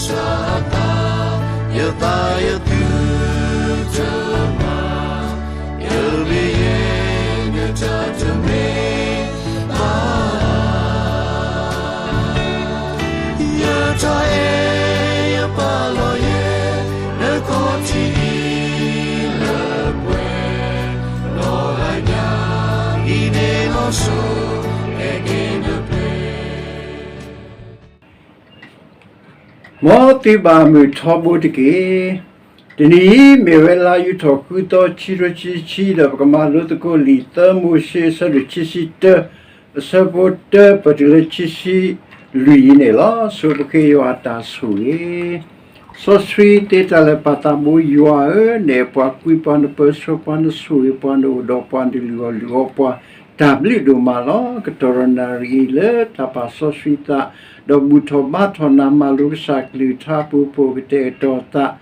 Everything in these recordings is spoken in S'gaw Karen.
စးသး, ယသးယသုတမၤ, ယမ့ၢ်ယဲ နတၢ်တမ့ၢ်ဘၣ်, ယတၢ်အဲၣ်ယပာ်လီၤယဲ နခီၣ်ထံးအံၤလၢပှဲၤ, နီၢ်ဂၤညါအံၤန့ၣ်လီၤစိၤ, အဲၣ်က့ၤနပျဲၢ် မ်သုဘၣ်မုာ်ထီဘိတက့ၢ်. တနံၤအံၤ မ့ၢ်ဝဲလါယူၤထီၣ်ဃုသီ ခံကထိခံဆံခံ ဒီးပကမၤလိသကိးလံာ်သၢမိၤၡ့ အဆၢဒိၣ်ခံဆံတၢ အဆၢဖိတၢ ပတုၤလၢခံဆံလွံၢ်အံၤန့ၣ်လီၤ. ဆိပဃ့ယွၤအတၢ်ဆိၣ်ဂ့ၤ. စီဆှံသ့တၢ်လၢာ်ပၢ်သးဘိယွၤဧၢ, နအဲၣ်ပှၤကွံပှၤ နပၢဆှၢပှၤ နဆိၣ်ဂ့ၤပှၤ နအိၣ်ဒီးပှၤ နလုၢ်အီၣ်လုၢ်အီပှၤ တၢ်ဘျုးဒိၣ်မးလီၤ. ကတီၢ်ဒီးနၣ်ရံၣ်အံၤလၢတၢ်ပာ်စီဆှံသး, ဒီးဘူၣ်ထီၣ်ဘါထီၣ်နၤမၤလိကစၢ်ကလုၢ်ကထါ ပူဖိကတဲာ်ကတီၤသး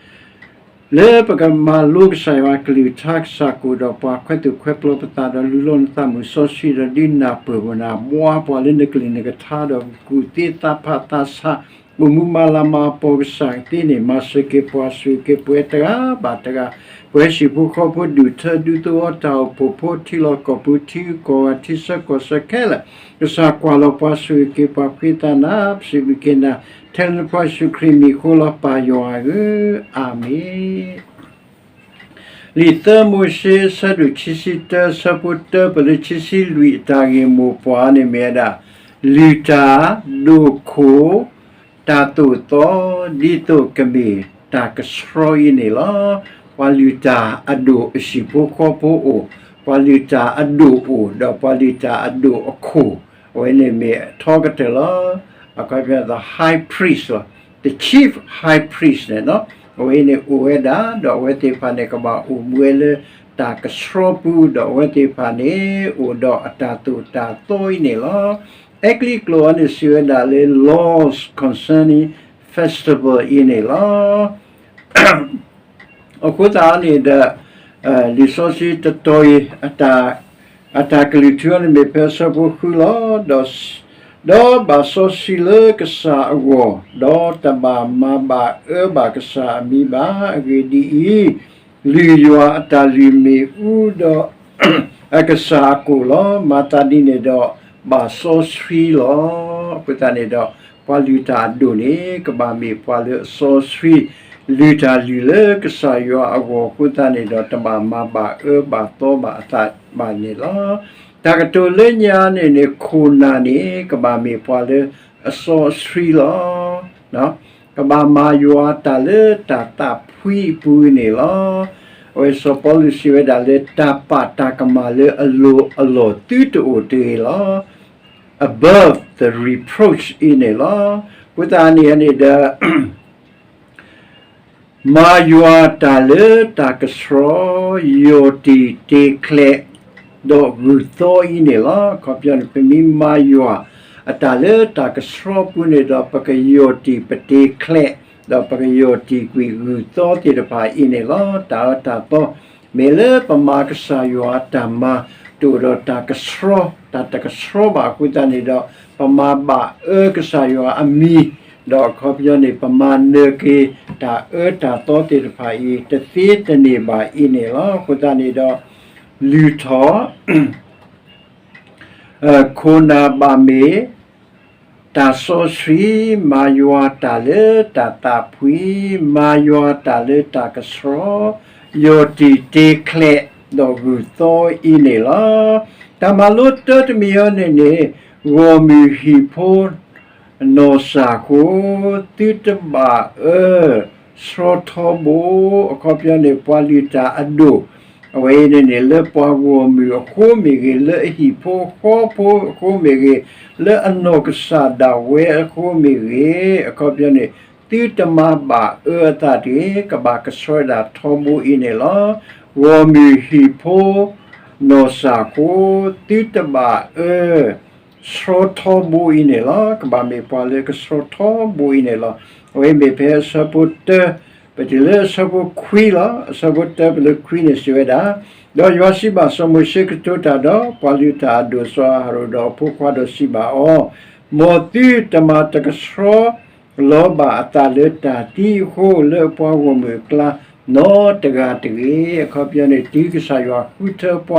လၢပကမၤလိကစၢ်ယွၤကလုၢ်ကထါ ကစၢ်ကအိၣ်ဒီးပှၤ ခွဲးသူၣ်ခွဲးပျီပသး ဒီးလူလီၤနသးမုၢ်စီဆှံ ဒီးဒုးနၢ်ပၢၢ်ပှၤ ဘှါပှၤလၢနကလုၢ်နကထါ ဒီးကူၣ်သ့သးဖးသးဆး အိၣ်မူမၤလၤမၤကပီၤကစၢ်ကသ့န့ၣ် မၤစၢၤက့ၤပှၤ ဆိၣ်ဂ့ၤက့ၤပှၤတဂၤဘၣ်တဂၤ, ပဝဲဟံၣ်ဖိဃီဖိ ဒူၣ်ထၢဒူသဝီ တၢ်အိၣ်ဖှိၣ်ဖိ ထံလီၢ်ကီၢ်ပူၤ ထံဂုၤကီၢ်ဂၤ ထံဆၢကီၢ်ဆၢခဲလၢာ်, ကစၢ်ကွၢ်လီၤပှၤ ဆိၣ်ဂ့ၤက့ၤပှၤ ဖှံသးနၤ ပစံးဘျုးက့ၤနၤ ထဲလၢနဖိယ့ၣ်ၡူးခရံာ်မံၤအဃိလီၤ ပၢ်ယွၤဧၢ, အၤမ့ၣ်. လံာ်သၢမိၤၡ့ အဆၢဒိၣ်ခံဆံတၢ အဆၢဖိတၢ ပတုၤလၢခံဆံလွံၢ် အတၢ်ဂ့ၢ်မိၢ်ပှၢ်န့ၣ်မ့ၢ်ဝဲဒၣ် လုၢ်တၢ်, ဒိၣ်ခိၣ်, တၢ်သိၣ်သီ, ဒ်သိးကမ့ၢ်တၢ်ကဆှီအံၤန့ၣ်လီၤ. ပှၤလုၢ်တၢ်အဒိၣ်အဟံၣ်ဖိဃီဖိအိၣ်, ပှၤလုၢ်တၢ်အဒိၣ်အိၣ်, ဒီးပှၤလုၢ်တၢ်အဒိၣ်အခိၣ်, အဝဲန့ၣ်မ့ၢ်အထီကတၢၢ်လီၤ. အခီပညီ the high priest လီၤ. The chief high priest န့ၣ်လီၤ. အဝဲအံၤန့ၣ်အိၣ်ဝဲဒၣ် ဒီးအဝဲသ့ၣ်တဖၣ်န့ၣ် ကဘၣ်အိၣ်မူဝဲလၢတၢ်ကဆှီပူၤ, ဒီးအဝဲသ့ၣ်တဖၣ်န့ၣ် အိၣ်ဒီးအတၢ်သိၣ်တၢ်သီအံၤန့ၣ်လီၤ. အဲကလံးကျိာ်အံၤန့ၣ် စံးဝဲဒၣ်လၢ laws concerning festival အံၤန့ၣ်လီၤ. အဃိသတးန့ၣ်ဒီး လံာ်စီဆှံတတီၤအံၤ အတၢ်ကလုၢ်ထူအံၤန့ၣ်မ့ၢ်ဖဲအဆၢဖိဃုလီၤ. ဒီးဘၣ်စီဆှံလၢကစၢ်အဂီၢ်, ဒီးတဘၣ်မၤဘၣ်အၢဘၣ်ကစၢ်အမံၤဘၣ်. အဂ့ၢ်ဒ်အံၤ, လုၢ်ယွၤအတၢ်လုၢ်မ့ၣ်အူဒီး အကစၢ်အကိၣ်လီၤ. မၤသးဒ်န့ၣ်ဒီး ဘၣ်စီဆှံလီၤ. အဃိသတးန့ၣ်ဒီး ပှၤလုၢ်တၢ်အဒိၣ်န့ၣ် ကဘၣ်မ့ၢ်ပှၤလၢအစီဆှံ လုၢ်တၢ်လုၢ်လၢကစၢ်ယွၤအဂီၢ်အဃိသတးန့ၣ်ဒီး တဘၣ်မၤဘၣ်အၢဘၣ်သီဘၣ်အသးဘၣ်န့ၣ်လီၤ. တၢ်ကတိၤလၢညါန့ၣ်န့ၣ် ခိၣ်နၢ်န့ၣ် ကဘၣ်မ့ၢ်ပှၤလၢအစီဆှံလီၤ. ကဘၣ်မၤယွၤတၢ်လၢတၢ်သးဖှံအပူၤန့ၣ်လီၤ. အဝဲစီၤပီလူးစံးဝဲဒၣ်လၢ တၢ်ပာ်တၢ်ကမၣ်လၢအလိၤအလီၢ်သုတအိၣ်တဂ့ၤလီၤ. above the reproach အံၤန့ၣ်လီၤ. အဃိသတးန့ၣ်န့ၣ်ဒီး မၤယွၤတၢ်လၢတၢ်ကဆှီ, ယီၢ်တံၢ်တ့ချဲး, ဒီးဂုၢ်သီအံၤန့ၣ်လီၤ. အခီပညီန့ၣ် ပမ့ၢ်မၤယွၤအတၢ်လၢတၢ်ကဆှီပူၤန့ၣ်ဒီး ပကယီၢ်တံၢ်ပတ့ချဲး, ဒီးပကယီၢ်တံၢ်ကွံာ်ဂုၢ်သီသ့ၣ်တဖၣ်အံၤန့ၣ်လီၤ. တၢ်အၢတၢ်သီ မ့ၢ်လၢပမၤကစၢ်ယွၤအတၢ်မၤ တအိၣ်ဒီးတၢ်ကဆှီ, တၢ်တကဆှီဘၣ်အဃိသတးန့ၣ်ဒီး ပမၤဘၣ်အၢကစၢ်ယွၤအမံၤ, ဒီးအခီပညီန့ၣ် ပမၤနၢၤက့ၤတၢ်အၢတၢ်သီသ့ၣ်တဖၣ်အံၤ တသ့တန့ၢ်ဘၣ်အံၤန့ၣ်လီၤ. အဃိသတးန့ၣ်ဒီး လုၢ်ထီၣ် ခိၣ်နၢ်ဘၣ်မ့ၢ် တၢ်စီဆှံ, မၤယွၤတၢ်လၢတၢ်သးဖှံ, မၤယွၤတၢ်လၢတၢ်ကဆှီ, ယီၢ်တံၢ်တ့ချဲး, ဒီးဂုၢ်သီအံၤန့ၣ်လီၤ. တၢ်မၤလိတၢတမံၤအံၤန့ၣ်န့ၣ် ဂီၢ်မုၢ်ဟံၣ်ဖိ နီၢ်စၢ်ဃိ, သုတဘၣ်အၢ ဆှီထီဘိ, အခီပညီန့ၣ် ပှၤလုၢ်တၢ်အဒိၣ် အဝဲအံၤန့ၣ်န့ၣ် လၢပှၤဂီၢ်မုၢ်အဃိမ့ၢ်ဂ့ၤ, လၢအဟံၣ်ဖိဃီဖိအဃိမ့ၢ်ဂ့ၤ, လၢအနီၢ်ကစၢ်ဒၣ်ဝဲအဃိမ့ၢ်ဂ့ၤ, အခီပညီန့ၣ် သုတမၤဘၣ်အၢအသးတဂ့ၤ, ကဘၣ်ကဆှီဒၣ်ထီဘိအံၤန့ၣ်လီၤ. ဂီၢ်မုၢ်ဟံၣ်ဖိ နီၢ်စၢ်ဃိ, သုတဘၣ်အၢ ဆှီထီဘိအံၤန့ၣ်လီၤ. ကဘၣ်မ့ၢ်ပှၤလၢကဆှီထီဘိအံၤန့ၣ်လီၤ. အဝဲမ့ၢ်ဖဲအဆၢဖိတၢ ပတုၤလၢအဆၢဖိခွံလီၤ. အဆၢဖိတၢ ပတုၤခွံန့ၣ်စံးဝဲဒၣ်, ဒီးယွၤစံးဘၣ်စီၤမိၤၡ့ ကတိၤတၢ်ဒီးပှၤလုၢ်တၢ်အဒိၣ် စီၤအၤဟရိၣ်ဒီးအဖိခွါဒီးစံးဘၣ်အီၤ, မ်သုတမၤတကဆှီ လီၤဘၣ်အသးလၢတၢ်သံအဃိ လၢပှၤဂီၢ်မုၢ်အကျါ နီတဂၤတဂ့ၤ. အခီပညီန့ၣ် တုၤကစၢ်ယွၤဃုထၢပှ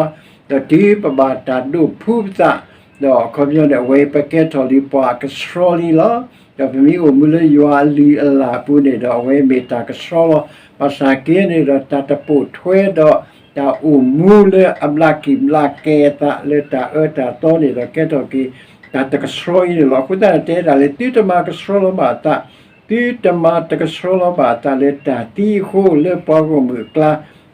ၤ, ဒီးတုၤပဘၣ်တၢ်ဒိးဖုးပသး, ဒီးအခီပညီန့ၣ် အဝဲပကဲထီၣ်လံပှၤအကဆှီလံလီၤ. ဒီးပမ့ၢ်အိၣ်မူလၢယွၤအလုၢ်အလၢ်အပူၤန့ၣ်ဒီး အဝဲမ့ၢ်တၢ်ကဆှီလီၤ. ဘၣ်ဆၣ်က့န့ၣ်ဒီး တၢ်တပိာ်ထွဲဒီး တၢ်အိၣ်မူလၢအဘျးကံၢ်ဘျးကဲအသးလၢတၢ်အၢတၢ်သီန့ၣ်ဒီး ကဲထီၣ်က့ၤ တၢ်တကဆှီအံၤန့ၣ်လီၤ. အဃိသတးန့ၣ် တဲဒၣ်လၢ သုတမၤကဆှီလီၤဘၣ်အသး, သုတမၤတကဆှီလီၤဘၣ်အသးလၢတၢ်သံအဃိ လၢပှၤဂီၢ်မုၢ်အကျါ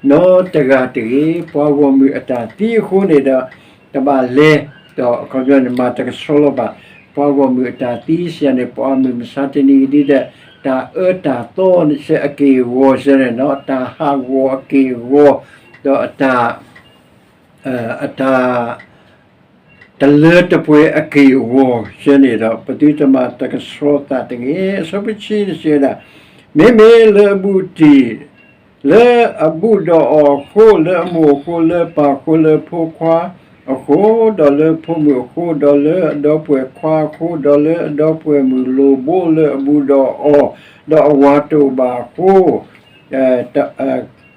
နီတဂၤတဂ့ၤ. ပှၤဂီၢ်မုၢ်အတၢ်သံအဃိန့ၣ်ဒီး တဘၣ်လဲၤ, ဒီးအခီပညီန့ၣ် မၤတကဆှီလီၤဘၣ် ပှၤဂီၢ်မုၢ်အတၢ်သံစံးန့ၣ် ပှၤမုၢ်မဆါတနံၤအံၤဒ်ဒီး တၢ်အၢတၢ်သီစ့ၢ်အက့ၢ်အဂီၤစ့ၢ်န့ၣ်နီၤ, တၢ်ဟးဂီၤအက့ၢ်အဂီၤ, ဒီးအတၢ် အတၢ် တလၢတပှဲၤအက့ၢ်အဂီၤစ့ၢ်န့ၣ်ဒီး ပသုတမၤတကဆှီသးတဂ့ၤ. အဆၢဖိတဆံန့ၣ်စံးဝဲဒၣ်, မ့မ့ၢ်လၢအဘူးတံၢ် လၢအဘူးဒီးအီၤအဃိ, လၢအမိၢ်အဃိ, လၢပၢ်အဃိ, လၢဖိခွါအဃိ, ဒီးလၢဖိမုၣ်အဃိ, ဒီးလၢအဒီပုၢ်ဝဲၢ်ခွါအဃိ, ဒီးလၢအဒီပုၢ်ဝဲၢ်မုၣ်လိၣ်ဘိလၢအဘူးဒီးအီၤ, ဒီးအဝၤတအိၣ်ဘၣ်အဃိ,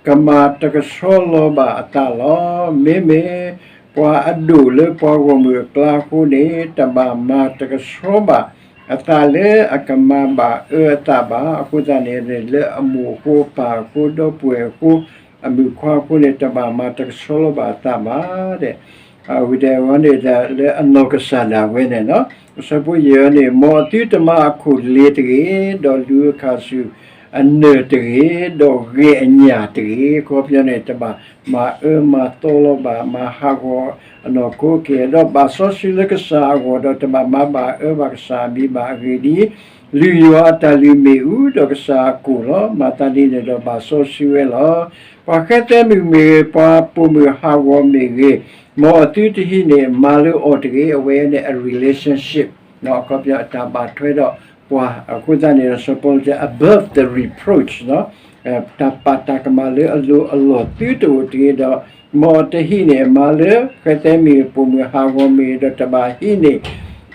ကမၤတကဆှီလီၤဘၣ်အသးလီၤ. မ့မ့ၢ်ပှၤအဒိၣ်လၢပှၤဂီၢ်မုၢ်အကျါအဃိန့ၣ် တဘၣ်မၤတကဆှီဘၣ် အသးလၢအကမၤဘၣ်အၢအသးဘၣ်. အဃိသတးန့ၣ် လၢအမိၢ်အဃိ, အပၢ်အဃိ, ဒီပုၢ်ဝဲၢ်အဃိ, အမုၣ်ခွါအဃိန့ၣ် တဘၣ်မၤတကဆှီလီၤဘၣ်အသးဘၣ်. အဝံၤဒီးအဝဲန့ၣ်ဒီး လၢအနီၢ်ကစၢ်ဒၣ်ဝဲန့ၣ်လီၤ. အဆၢဖိယဲၢ်န့ၣ်, မ်အသုတမၤအခိၣ်လ့ၤတဂ့ၤ, ဒီးလူၤအခၣ်ဆူၣ်အနၢၣ်တဂ့ၤ, ဒီးဂဲၤအညၣ်တဂ့ၤ. အခီပညီန့ၣ် တဘၣ်မၤအၢမၤသီလီၤဘၣ်, မၤဟးဂီၤအနီၢ်ခိက့ၤ, ဒီးဘၣ်စီဆှံလၢကစၢ်အဂီၢ်, ဒီးတဘၣ်မၤဘၣ်အၢဘၣ်ကစၢ်အမံၤဘၣ်. အဂ့ၢ်ဒ်အံၤ, လုၢ်ယွၤအတၢ်လုၢ်မ့ၣ်အူ, ဒီးကစၢ်အကိၣ်လီၤ. မၤသးဒ်န့ၣ်ဒီးဘၣ်စီဆှံဝဲလီၤ. ပှၤဃဲသဲမုၣ်မ့ၢ်ဂ့ၤ, ပှၤပိာ်မုၣ်ဟးဂီၤမ့ၢ်ဂ့ၤ, မ်အသုတဟံးန့ၢ်မါလၢအီၤတဂ့ၤ. အဝဲန့ၣ်အ relationship အခီပညီအတၢ်ဘၣ်ထွဲဒီးပှၤ, အဃိသတးန့ၣ်ဒီး စီၤပီလူးတဲ above the reproach တၢ်ပာ်တၢ်ကမၣ်လၢအလိၤအလီၢ်သုတအိၣ်တဂ့ၤဒီး, မ်အတဟံးန့ၢ်အမါလၢဃဲသဲမ့ၢ်ဂ့ၤ, ပိာ်မုၣ်ဟးဂီၤမ့ၢ်ဂ့ၤ, ဒီးတဘၣ်ဟံးန့ၢ်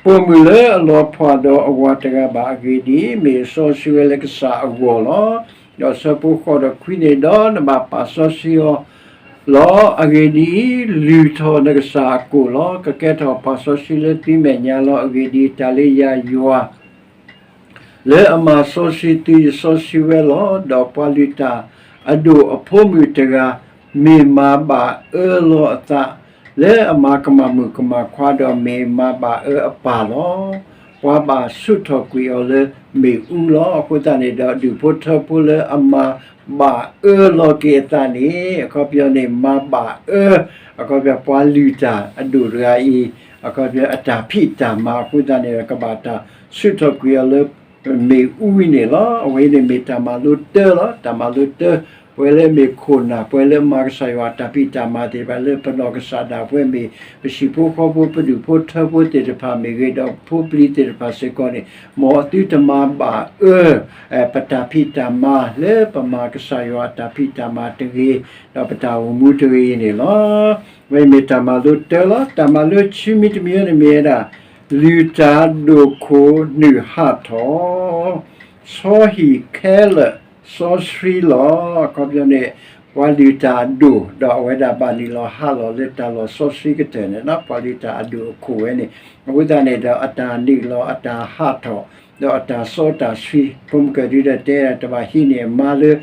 ပိာ်မုၣ်လၢအလီၤဖှီၣ်ဒီးအဝၤတဂၤဘၣ်. အဂ့ၢ်ဒ်အံၤ, မ့ၢ်စီဆှံဝဲလၢကစၢ်အဂီၢ်လီၤ. ဒီးအဆၢဖိဃိးဒီးခွံန့ၣ်, ဒီးနဘၣ်ပာ်စီဆှံအီၤလီၤ. အဂ့ၢ်ဒ်အံၤ, လုၢ်ထီၣ်နကစၢ်အကိၣ်လီၤ. ကကဲထီၣ်ပာ်စီဆှံလၢသုမဲာ်ညါလီၤ. အဂ့ၢ်ဒ်အံၤ, တၢ်လၢယၤယွၤ လၢအမၤစီဆှံသု ယစီဆှံဝဲလီၤ. ဒီးပှၤလုၢ်တၢ်အဒိၣ်အဖိမုၣ်တဂၤ မ့ၢ်မၤဘၣ်အၢလီၤအသး လၢအမၤကမၣ်မုၣ်ကမၣ်ခွါ, ဒီးမ့ၢ်မၤဘၣ်အၢအပၢ်လီၤ. ပှၤဘၣ်ဆူၣ်ထီၣ်ကွံာ်အီၤလၢမ့ၣ်အူလီၤ. အဃိသတးန့ၣ်ဒီး ဒူၣ်ဖိထၢဖိလၢအမၤဘၣ်အၢလီၤက့ၤအသးန့ၣ်, အခီပညီန့ၣ် မၤဘၣ်အၢ, အခီပညီပှၤလုၢ်တၢ်အဒိၣ်တဂၤအံၤ, အခီပညီအတၢ်ဖံးတၢ်မၤအဃိသတးန့ၣ်ဒီး ကဘၣ်တၢ်ဆူၣ်ထီၣ်ကွံာ်အီၤလၢ မ့ၣ်အူအံၤန့ၣ်လီၤ. အဝဲအံၤန့ၣ်မ့ၢ်တၢ်မၤလိတၢလီၤ. တၢ်မၤလိတၢ, ပဝဲလၢမ့ၢ်ခိၣ်နၢ်, ပဝဲလၢမၤကစၢ်ယွၤတၢ်ဖံးတၢ်မၤသ့ၣ်တဖၣ်, လၢပနီၢ်ကစၢ်ဒၣ်ပဝဲမ့ၢ် ပဟံၣ်ဖိဃီဖိ, ပဒူၣ်ဖိထၢဖိသ့ၣ်တဖၣ်မ့ၢ်ဂ့ၤ, ဒီးဖိပျံၤသ့ၣ်တဖၣ်စ့ၢ်ကီးန့ၣ်, မ်သုတမၤဘၣ်အၢ ပတၢ်ဖံးတၢ်မၤလၢပမၤကစၢ်ယွၤအတၢ်ဖံးတၢ်မၤတဂ့ၤ, ဒီးပတၢ်အိၣ်မူတဂ့ၤအံၤန့ၣ်လီၤ. အဝဲမ့ၢ်တၢ်မၤလိတၢလီၤ. တၢ်မၤလိခံမံၤတမံၤန့ၣ်မ့ၢ်ဝဲဒၣ် လုၢ်တၢ်ဒိၣ်ခိၣ်နုာ်ဟးထီၣ်, ဆီဟံၣ်ခဲလၢာ်စီဆှံလီၤ. အခီပညီန့ၣ် ပှၤလုၢ်တၢ်အဒိၣ် ဒီးအဝဲဒၣ်ဘၣ်နုာ်လီၤဟးလီၤလၢတၢ်လီၢ်စီဆှံကတၢၢ်န့ၣ်လီၤ. ပှၤလုၢ်တၢ်အဒိၣ်အခိၣ်ဝဲန့ၣ်, အဃိသတးန့ၣ်ဒီး အတၢ်နုာ်လီၤအတၢ်ဟးထီၣ် ဒီးအတၢ်စီတၢ်ဆှံ, ဖိမုၣ်ကဒုဒီးတဲဒၣ် တဘၣ်ဟံးန့ၢ်အမါလၢ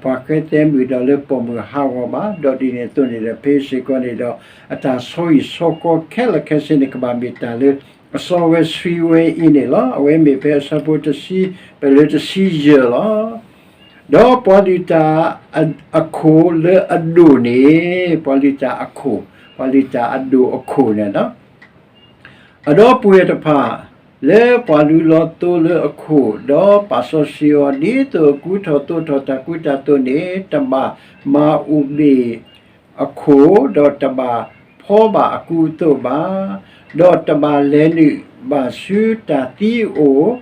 ပှၤဃဲသဲမုၣ်ဒီးလၢပိာ်မုၣ်ဟးဂီၤဘၣ်. ဒီးဒ်န့ၣ်အသိးန့ၣ်ဒီး ဖဲစ့ၢ်ကီးန့ၣ်ဒီး အတၢ်ဆီဟံၣ်ဆီဃီခဲလၢာ်ခဲဆ့န့ၣ် ကဘၣ်မ့ၢ်တၢ်လၢအစီဝဲဆှံဝဲအံၤန့ၣ်လီၤ. အဝဲမ့ၢ်ဖဲအဆၢဖိတဆံ, ပလၢတဆံယဲၢ်လီၤ. ဒီးပှၤလုၢ်တၢ်အခိၣ်လၢအဒိၣ်န့ၣ်, ပှၤလုၢ်တၢ်အခိၣ်, ပှၤလုၢ်တၢ်အဒိၣ်အခိၣ်န့ၣ်လီၤ. အဒီပုၢ်ဝဲၢ်တဖၣ် လၢပှၤလုၢ်လီၤသိလၢအခိၣ်, ဒီးပာ်စီဆှံအီၤ ဒ်သိးအကူထီၣ်သိးထီၣ်တၢ်ကူတၢ်သိးန့ၣ်, တဘၣ်မၤအိၣ်ဘ့ၣ်အခိၣ်, ဒီးတဘၣ်ဖီဘၣ်အကူအသိးဘၣ်. ဒီးတဘၣ်လဲၤနုာ်ဘၣ်ဆူတၢ်သံအအိၣ်,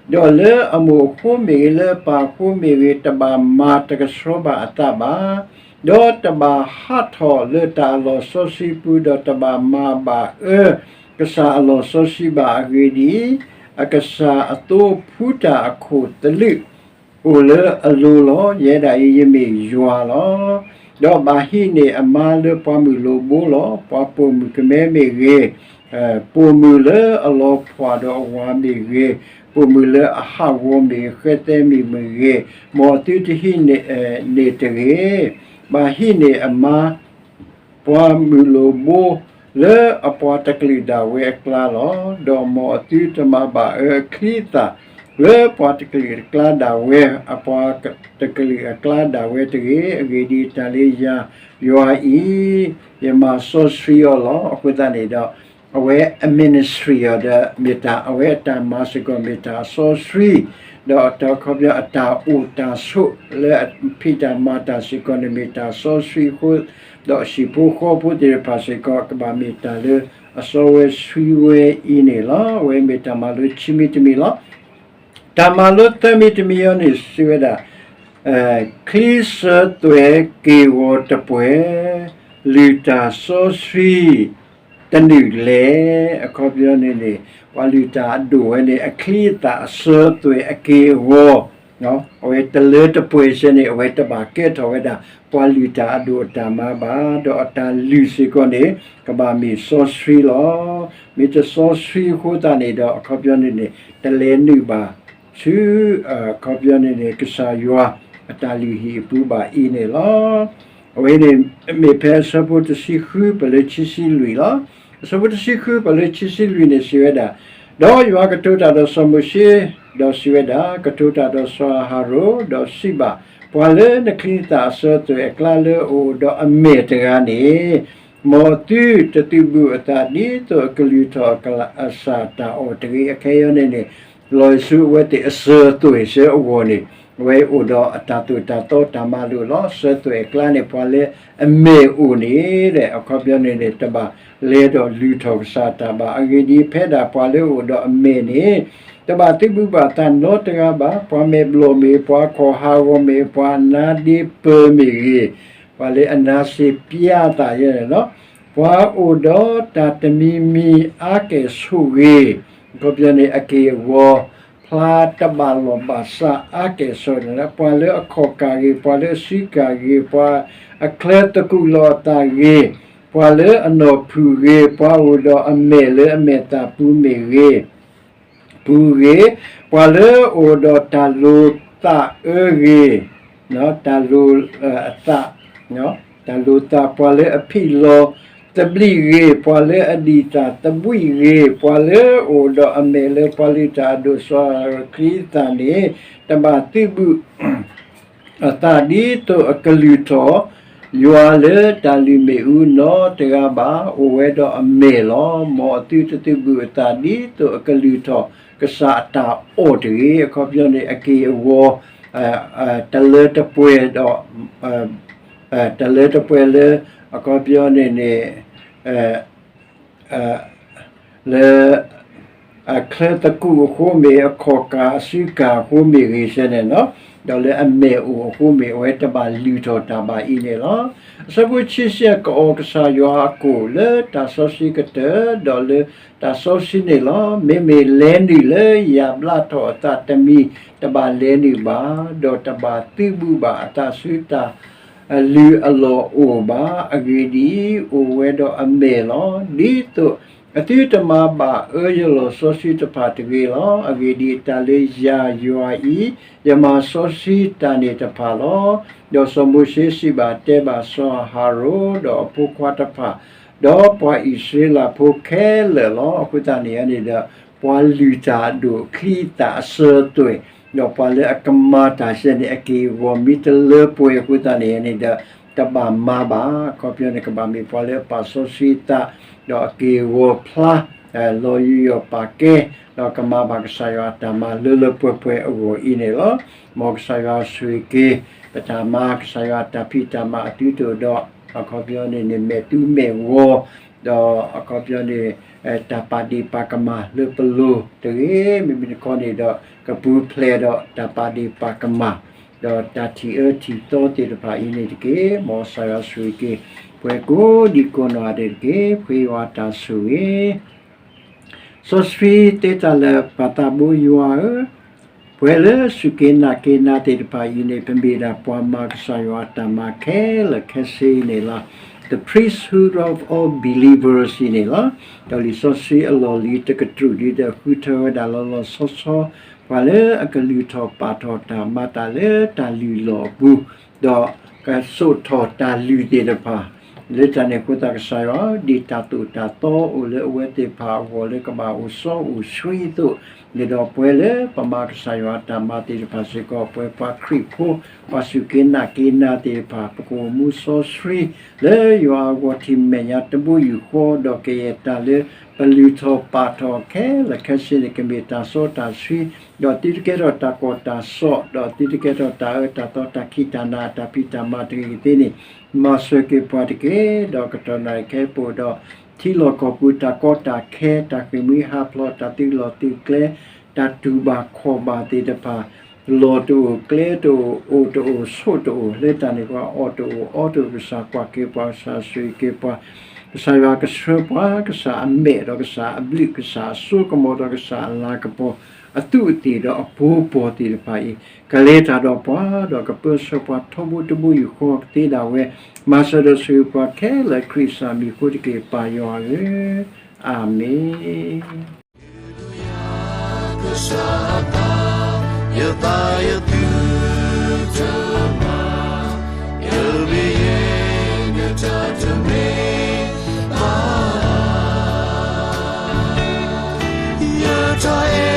ဒီးလၢအမိၢ်အဃိမ့ၢ်ဂ့ၤ, လၢအပၢ်အဃိမ့ၢ်ဂ့ၤ, တဘၣ်မၤတကဆှီဘၣ်အသးဘၣ်. ဒီးတဘၣ်ဟးထီၣ်လၢတၢ်အလီၢ်စီဆှံပူၤ, ဒီးတဘၣ်မၤဘၣ်အၢကစၢ်အလီၢ်စီဆှံဘၣ်. အဂ့ၢ်ဒ်အံၤ, အကစၢ်အသိဖှူတၢ်အခိၣ်သလုး အိၣ်လၢအလိၤလီၤ. ယဲဒၣ်အံၤယမ့ၢ်ယွၤလီၤ. ဒီးဘၣ်ဟံးန့ၢ်အမါလၢပှၤမုၣ်လိၤဘိလီၤ. ပှၤပိာ်မုၣ်ကမဲမ့ၢ်ဂ့ၤ, ပိာ်မုၣ်လၢအလီၤဖှၣ်ဒီးအဝၤမ့ၢ်ဂ့ၤ, ပိာ်မုၣ်လၢအဟးဂီၤမ့ၢ်ဂ့ၤ, ဃဲသဲမ့ၢ်မ့ၢ်ဂ့ၤ, မ်အသုတဟံးန့ၢ်တဂ့ၤ. ဘၣ်ဟံးန့ၢ်အမါ ပှၤမုၣ်လိၤဘိ လၢအပှၤတကလုာ်ဒၣ်ဝဲအကျါလီၤ. ဒီးမ်အသုတမၤဘၣ်အၢအချံအသၣ် လၢပှၤတကလုာ်အကျါဒၣ်ဝဲ, အပှၤတကလုာ်အကျါဒၣ်ဝဲတဂ့ၤ. အဂ့ၢ်ဒ်အံၤ, တၢ်လၢယၤယွၤအံၤ ယမၤစီဆှံအီၤလီၤ. အဃိသတးန့ၣ်ဒီး အဝဲအ ministry အီၤဒီး မ့ၢ်တၢ်အဝဲအတၢ်မၤစ့ၢ်ကီး မ့ၢ်တၢ်အစီဆှံ, ဒီးတၢ်အခီပညီအတၢ်အိၣ်တၢ်ဆိးလၢအဖံးတၢ်မၤတၢ်စ့ၢ်ကီးန့ၣ် မ့ၢ်တၢ်စီဆှံအဃိ, ဒီးဟံၣ်ဖိဃီဖိသ့ၣ်တဖၣ်စ့ၢ်ကီး ကဘၣ်မ့ၢ်တၢ်လၢအစီဝဲဆှံဝဲအံၤန့ၣ်လီၤ. အဝဲမ့ၢ်တၢ်မၤလိခံမံၤတမံၤလီၤ. တၢ်မၤလိသၢမံၤတမံၤအံၤန့ၣ် စံးဝဲဒၣ် ချံစၢၤသွဲၣ်က့ၢ်ဂီၤတပှဲၤ, လုၢ်တၢ်စီဆှံတနုာ်လဲၣ်. အခီပညီန့ၣ်န့ၣ် ပှၤလုၢ်တၢ်အဒိၣ်ဝဲန့ၣ် အချံအသၣ်အစၢၤသွဲၣ်အက့ၢ်အဂီၤ အဝဲတလၢတပှဲၤစဲန့ၣ် အဝဲတဘၣ်ကဲထီၣ်ဝဲဒၣ် ပှၤလုၢ်တၢ်အဒိၣ်အတၢ်မၤဘၣ်, ဒီးအတၢ်လုၢ်စ့ၢ်ကီးန့ၣ် ကဘၣ်မ့ၢ်စီဆှံလီၤ. မ့ၢ်တစီဆှံအဃိသတးန့ၣ်ဒီး အခီပညီန့ၣ်န့ၣ် တလဲၤနုာ်ဘၣ် ဆူ အခီပညီန့ၣ်န့ၣ် ကစၢ်ယွၤအတၢ်လုၢ်ဟံၣ်အပူၤဘၣ်အံၤန့ၣ်လီၤ. အဝဲန့ၣ် မ့ၢ်ဖဲအဆၢဖိတဆံဃုပှဲၤလၢခံဆံလွံၢ်လီၤ. အဆၢဖိတဆံဃုပှဲၤလၢခံဆံလွံၢ်န့ၣ် စံးဝဲဒၣ်, ဒီးယွၤကတိၤတၢ်ဒီးစီၤမိၤၡ့, ဒီးစံးဝဲဒၣ်, ကတိၤတၢ်ဒီးစီၤအၤဟရိၣ်, ဒီးစံးဘၣ်, ပှၤလၢနချံသၣ်အစၢၤသွဲၣ်အကျါလၢအအိၣ်ဒီးအမဲာ်တဂၤန့ၣ် မ်အသုတသုးဘူးအသးဒ်သိးအကလုၢ်ထီၣ်အကစၢ်အတၢ်အီၣ်တဂ့ၤ. အခဲအံၤန့ၣ်န့ၣ် လီၤဆူအဝဲသ့ၣ်အစၢၤသွဲၣ်ဆၢအဂီၢ်န့ၣ် အဝဲအိၣ်ဒီးအတၢ်သိၣ်တၢ်သီတၢ်မၤလိာ်လီၤ. စၢၤသွဲၣ်အကျါန့ၣ် ပှၤလၢအမဲာ်အိၣ်န့ၣ် အခီပညီန့ၣ်န့ၣ် တဘၣ်လဲၤဒီးလုၢ်ထီၣ်ကစၢ်တၢ်ဘၣ်. အဂ့ၢ်ဒ်အံၤ, ဖဲဒၣ်ပှၤလၢအအိၣ်ဒီးအမဲာ်န့ၣ် တဘၣ်သုးဘူးဘၣ်သးနီတဂၤဘၣ်. ပှၤမဲာ်ဘျီၣ်မ့ၢ်, ပှၤခီၣ်ဟးဂီၤမ့ၢ်, ပှၤနါဒ့ပၢၤမ့ၢ်ဂ့ၤ, ပှၤလၢအနါစ့ပျါသးယဲန့ၣ်လီၤ. ပှၤအိၣ်ဒီးတၢ်တမံၤမံၤအါကဲၣ်ဆိးဂ့ၤ, အခီပညီန့ၣ် အက့ၢ်အဂီၤ ဖျါတဘၣ်လီၢ်ဘၣ်စးအါကဲၣ်ဆိးန့ၣ်လီၤ. ပှၤလၢအခီၣ်ကၢ်ဂ့ၤ, ပှၤလၢအစုကၢ်ဂ့ၤ, ပှၤအချၢသကူးလီၤအသးဂ့ၤ, ပှၤလၢအနီၢ်ဖုၣ်ဂ့ၤ, ပှၤအိၣ်ဒီးအမဲာ်လၢအမဲာ်သၣ်ပူၤမ့ၢ်ဂ့ၤ, ပူၤဂ့ၤ, ပှၤလၢအအိၣ်ဒီးတၢ်လိၤသးအၢဂ့ၤ, တၢ်လိၤအသး, တၢ်လိၤသး, ပှၤလၢအဖံးလီၤသဘျံးဂ့ၤ, ပှၤလၢအဒံၣ်သၣ်သဘှံးဂ့ၤ, ပှၤလၢအအိၣ်ဒီးအမဲာ်လၢပှၤလုၢ်တၢ်အဒိၣ်စီၤအၤဟရိၣ်အချံအသၣ်န့ၣ် တဘၣ်သုးဘူး အသးဒ်သိးအကလုၢ်ထီၣ် ယွၤလၢတၢ်လုၢ်မ့ၣ်အူနီတဂၤဘၣ်, အိၣ်ဝဲဒီးအမဲာ်လီၤ. မ်အသုတသုးဘူးအသးဒ်သိးအကလုၢ်ထီၣ်ကစၢ်အတၢ်အီၣ်တဂ့ၤ. အခီပညီန့ၣ် အက့ၢ်အဂီၤ တလၢတပှဲၤဒီး တလၢတပှဲၤလၢ အခီပညီန့ၣ်န့ၣ် လၢ အချၢသကူးအဃိမ့ၢ်, အခီၣ်ကၢ်အစုကၢ်အဃိမ့ၢ်ဂ့ၤစဲန့ၣ်လီၤ. ဒီးလၢအမဲာ်အိၣ်အဃိမ့ၢ် အဝဲတဘၣ်လုၢ်ထီၣ်တၢ်ဘၣ်အံၤန့ၣ်လီၤ. အဆၢဖိခံဆံ ကအီၣ်ကစၢ်ယွၤအကိၣ်လၢတၢ်စီဆှံကတၢၢ်, ဒီးလၢတၢ်စီဆှံန့ၣ်လီၤ. မ့မ့ၢ်လဲၤနုာ်လၢယၣ်ဘျါထီၣ်အသးတမံၤ တဘၣ်လဲၤနုာ်ဘၣ်, ဒီးတဘၣ်သုးဘူးဘၣ်အသးဆူတၢ် အလုၢ်အလီၢ်အိၣ်ဘၣ်. အဂ့ၢ်ဒ်အံၤ, အိၣ်ဝဲဒီးအမဲာ်လီၤ. ဒ်သိးအသုတမၤဘၣ်အၢယလီၢ်စီဆှံတဖၣ်တဂ့ၤလီၤ. အဂ့ၢ်ဒ်အံၤ, တၢ်လၢယၤယွၤအံၤ ယမၤစီဆှံတၢ်န့ၣ်တဖၣ်လီၤ. ဒီးစီၤမိၤၡ့စံးဘၣ်တဲဘၣ်စီၤအၤဟရိၣ် ဒီးအဖိခွါတဖၣ်, ဒီးပှၤအံၣ်စရ့လးဖိခဲလၢာ်လီၤ. အဃိသတးန့ၣ်န့ၣ်ဒီး ပှၤလုၢ်တၢ်အဒိၣ်အချံအသၣ်အစၢၤသွဲၣ်, ဒီးပှၤလၢအကမၤတၢ်စဲန့ၣ် အက့ၢ်အဂီၤမ့ၢ်တလၢပှဲၤအဃိသတးန့ၣ်န့ၣ်ဒီး တဘၣ်မၤဘၣ်. အခီပညီန့ၣ် ကဘၣ်မ့ၢ်ပှၤလၢအပာ်စီဆှံအသး, ဒီးအက့ၢ်အဂီၤဖျါ လီၤယူးယီၣ်ပာ်ကဲ, ဒီးကမၤဘၣ်ကစၢ်ယွၤအတၢ်မၤလၢလၢပှဲၤပှဲၤအဂီၢ်အံၤန့ၣ်လီၤ. မ်ကစၢ်ယွၤဆိၣ်ဂ့ၤက့ၤ ပတၢ်မၤကစၢ်ယွၤအတၢ်ဖံးတၢ်မၤအသုတအိၣ်ဒီး အခီပညီန့ၣ်န့ၣ် မဲာ်သူမဲာ်ဂီၤ, ဒီးအခီပညီန့ၣ် တၢ်ပာ်ဒ့ၣ်ပာ်ကမၣ်လၢပလိၤတဂ့ၤ. မ့မ့ၢ်တခီန့ၣ်ဒီး ကပူၤဖျဲးဒီးတၢ်ပာ်ဒ့ၣ်ပာ်ကမၣ် ဒီးတၢ်ထံၣ်အၢထံၣ်သီသ့ၣ်တဖၣ်အံၤန့ၣ်တက့ၢ်. မ်ကစၢ်ယွၤဆိၣ်ဂ့ၤက့ၤ ပှၤကိးဒံကိးနီၢ်ဂၤဒဲးတက့ၢ်. ဖှံဝဲတၢ်ဆိၣ်ဂ့ၤ စီဆှံတဲတၢ်လၢပၢ်သးဘိယွၤဧၢ, ပှၤလၢစူၢ်က့ၤနာ်က့ၤနၤသ့ၣ်တဖၣ်အံၤန့ၣ် ပမ့ၢ်ဒၣ်ပှၤမၤကစၢ်ယွၤအတၢ်မၤခဲလၢာ်ခဲဆ့န့ၣ်လီၤ. The priesthood of all believers အံၤန့ၣ်လီၤ. ဒီးလံာ်စီဆှံအလီၢ်လံၤတကတြူၢ်ဒ်ဒီးဃုထၢဝဲဒၣ်လီၤလီၤဆီဆီ ပှၤလၢအကလုၢ်ထီၣ်ပာ်ထီၣ်တၢ်မၤတၢ်လၢတၢ်လုၢ်လီၢ်အပူၤ, ဒီးကစိာ်ထီၣ်တၢ်လုၢ်သ့ၣ်တဖၣ် လၢတၢ်န့ၣ်အဃိသတး ကစၢ်ယွၤ ဒ်တၢ်သိၣ်တၢ်သီအိၣ်လၢအဝဲသ့ၣ်တဖၣ်အဂီၢ်လၢကဘၣ်အိၣ်စီအိၣ်ဆှံအသိး, န့ၣ်ဒီးပဝဲလၢပမၤကစၢ်ယွၤအတၢ်မၤသ့ၣ်တဖၣ်စ့ၢ်ကီး ပဝဲပှၤခရံာ်ဖိ ပှၤစူၢ်က့ၤနာ်က့ၤနၤသ့ၣ်တဖၣ် ပကအိၣ်မူစီဆှံ လၢယွၤအဂီၢ်ထံးမဲာ်ညါတဘိယူၢ်ဃီ, ဒီးကယဲၢ်တၢ်လၢပလုၢ်ထီၣ်ပာ်ထီၣ်ခဲလၢာ်ခဲဆ့န့ၣ် ကမ့ၢ်တၢ်စီတၢ်ဆှံ, ဒီးသုတကဲထီၣ်တၢ်ကီတၢ်စဲး, ဒီးသုတကဲထီၣ်တၢ်အၢတၢ်သီတၢ်ခံးတၢ်နၤ တၢ်ဖံးတၢ်မၤတဂ့ၤကသ့န့ၣ်, မၤစၢၤက့ၤပှၤတက့ၢ်. ဒီးကတီၢ်နံၤခဲအံၤပအိၣ်ဒီး ထံလီၢ်ကီၢ်ပူၤတၢ်ကီတၢ်ခဲ တၢ်ဃ့ၢ်မှံဟးဖျိး တၢ်သုးလီၢ်သုးကျဲ တၢ်တူၢ်ဘၣ်ခီၣ်ဘၣ်သ့ၣ်တဖၣ် လီၢ်တအိၣ်ကျဲတအိၣ် အိၣ်တအိၣ်ဆိးတအိၣ် လၢတၢ်န့ၣ်အဃိ အီၣ်တအိၣ်အီတအိၣ် ကစၢ်ကွၢ်က့ၤပှၤ ကစၢ်ဆိၣ်ဂ့ၤက့ၤပှၤ, ကစၢ်ယွၤကဆှၢပှၤ ကစၢ်အမဲာ်ဒီးကစၢ်အဘျုး ကစၢ်အစိကမီၤဒီးကစၢ်အလၤကပီၤ အသူးအသ့ၣ်ဒီးအပီၤပီၤသ့ၣ်တဖၣ်အံၤ ကလဲၤတၢ်ဒီးပှၤ ဒီးကပၢဆှၢပှၤထီဘိတဘိယူၢ်ဃီကသ့ဒၣ်ဝဲ, မၤစၢၤဒီးဆိၣ်ဂ့ၤပှၤခဲလၢာ် ခရံာ်ကစၢ်မံၤအဃိတက့ၢ် ပၢ်ယွၤဧၢ, အၤမ့ၣ်. ကစၢ်အသး ယသးယသုတမၤ ယမ့ၢ်ယဲယတၢ်တမ့ၢ်ဘၣ် ယတၢ်အဲ